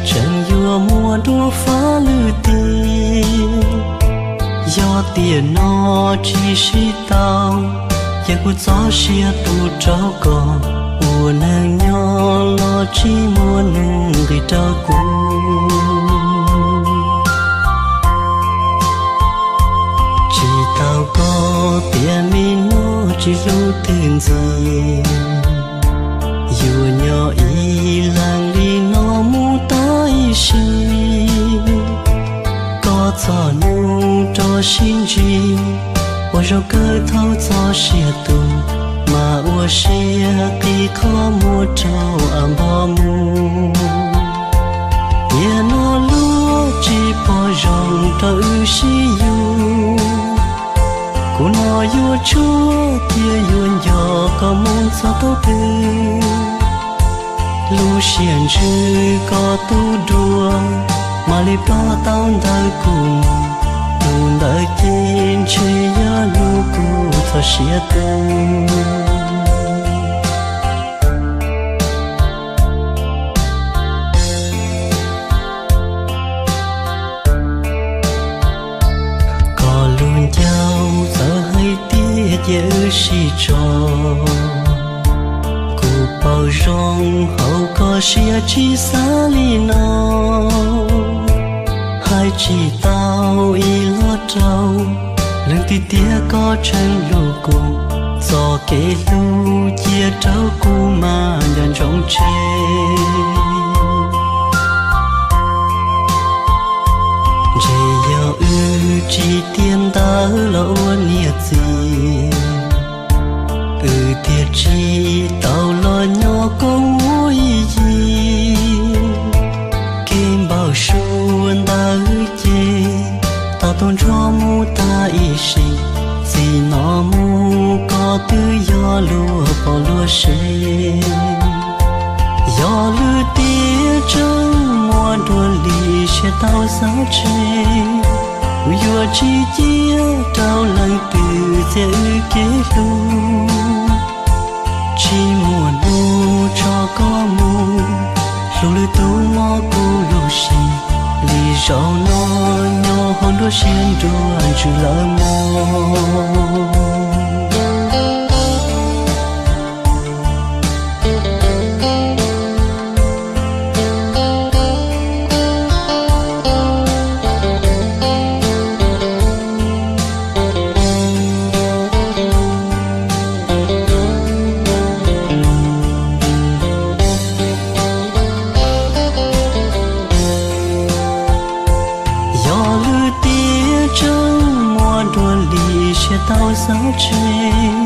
tseem yuav muaj dua fab lwm tiam. Yog tiam no tsis sib tau, ces kuv txoj sia tu rau koj, ua neeg nyob los tsis muaj nuj nqis rau kuv. Tsis tau koj tiam me no tsis hlub twg ntxiv, yuav nyob ib leeg li no mus tag ib sim. Koj txoj hnub rov sib ntsib, ua zoo kawg thaum txoj sia tu, mas ua siab qhib qhov muag rau av npog mus. Tiam no luag tsis pom zoo rau wb sib yug, kuv no yuav tshuaj thiab yuav nco koj mus txog thaum twg. Lub siab ntsws koj tu dua, mam li plob tau ntawm kuv mus, tus ntawd ces ntshe yog hnub kuv txoj sia tu. Koj lub ncauj txawv hais tiag ces wb sib tso. Kuv paub zoo hauv koj siab tsis xav li no, hais tsis tau ib los rau. Leej twg tiag koj tseem hlub kuv, txoj kev hlub cia rau kuv mas nco ntsoov tseg. Ntshe yog wb tsis tiav ntawv los ua niam txiv, wb thiaj tsis tau los nyob koom ua ib yig. Kev npau suav ntawd ces tau tuaj ntsuag mus tag ib sim, txij no mus koj twb yog luag pom luag sev. Yog lwm tiam tseem muaj dua li siab tau xav tseg, kuv yuav tsis cia rau leej twg txiav wb kev hlub. Tsis muaj hnub tso koj mus, hlub lwm tus mob kuv lub siab. Li zaum no nyob hauv nruab siab nruab ntsws lawm mog. Yog lwm tiam tseem muaj dua li siab tau xav tseg,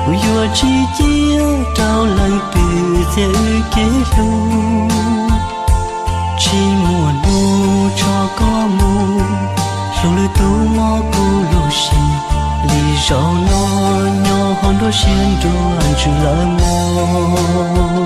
kuv yuav tsis cia rau leej twg txiav wb kev hlub. Tsis muaj hnub tso koj mus, hlub lwm tus mob kuv lub siab. Li zaum no nyob hauv nruab siab nruab ntsws lawm mog.